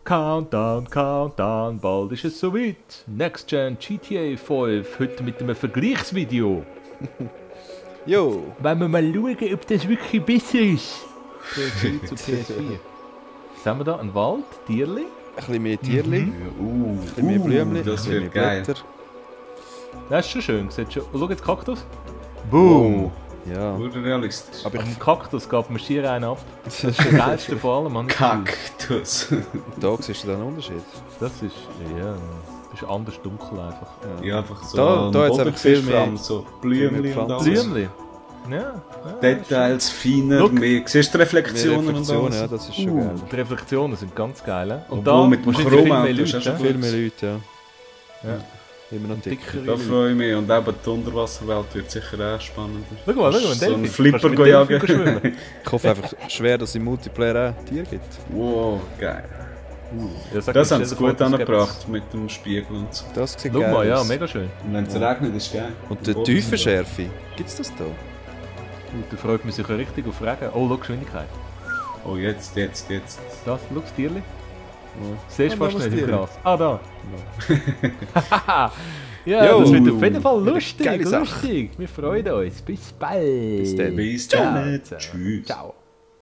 Countdown, Countdown, bald ist es soweit. Next Gen GTA 5, heute mit einem Vergleichsvideo. Jo! Wenn wir mal schauen, ob das wirklich besser ist. PS3 zu PS4. Was haben wir da? Ein Wald, Tierli? Ein bisschen mehr Tierli, ein bisschen mehr Blümchen, das ein bisschen wird mehr geil. Blätter. Das ist schon schön. Sieht schon. Oh, schau jetzt Kaktus. Boom! Ja, Wurde realistisch. aber Auf dem Kaktus geht mir schier einen ab. ich, Das ist der geilste vor allem. Mann. Kaktus. da siehst du den Unterschied. Das ist, ja, das ist anders dunkel einfach. Ja, einfach so. Da- am da hat's Boden einfach viel siehst du mehr- vor allem so viel mehr Blümchen und Pflanzen. alles. Blümli. Ja. Details feiner, Look. mehr. Siehst du die Mehr Reflektionen Reflexionen, und ja, alles? das ist schon geil. Die Reflektionen sind ganz geil. Und Obwohl da mit dem wahrscheinlich viel mehr Chromauto ist Leute. auch schon hä? Viel mehr Leute, ja. Ja. Immer noch dicker. Dickere Da Leute. freue ich mich. Und eben die Unterwasserwelt wird sicher auch spannender. Schau mal, ein So einen Delfin. Flipper Kannst du mit jagen. Delfin schwimmen? Ich hoffe einfach schwer, dass es im Multiplayer auch Tiere gibt. Wow, geil. Ja, sag Das mir, haben sie stell dir gut vor, das angebracht mit dem Spiegel und so. Das sieht Schau geil mal, ja, aus. mega schön. Und wenn es regnet, ist es geil. Und die Tiefenschärfe, gibt es das da? Und da freut man sich ja richtig auf Regen. Oh, schau, Geschwindigkeit. Oh, jetzt. Das, schau, das Tierli. Ja. Siehst du Ah, fast da, das nicht im Tierli. Glas. Ah, da. Ja, Jo. das wird auf jeden Fall lustig, Geile Sache. lustig. Wir freuen uns. Bis bald. Bis dann. Bis Ciao. dann. Ciao. Tschüss. Ciao.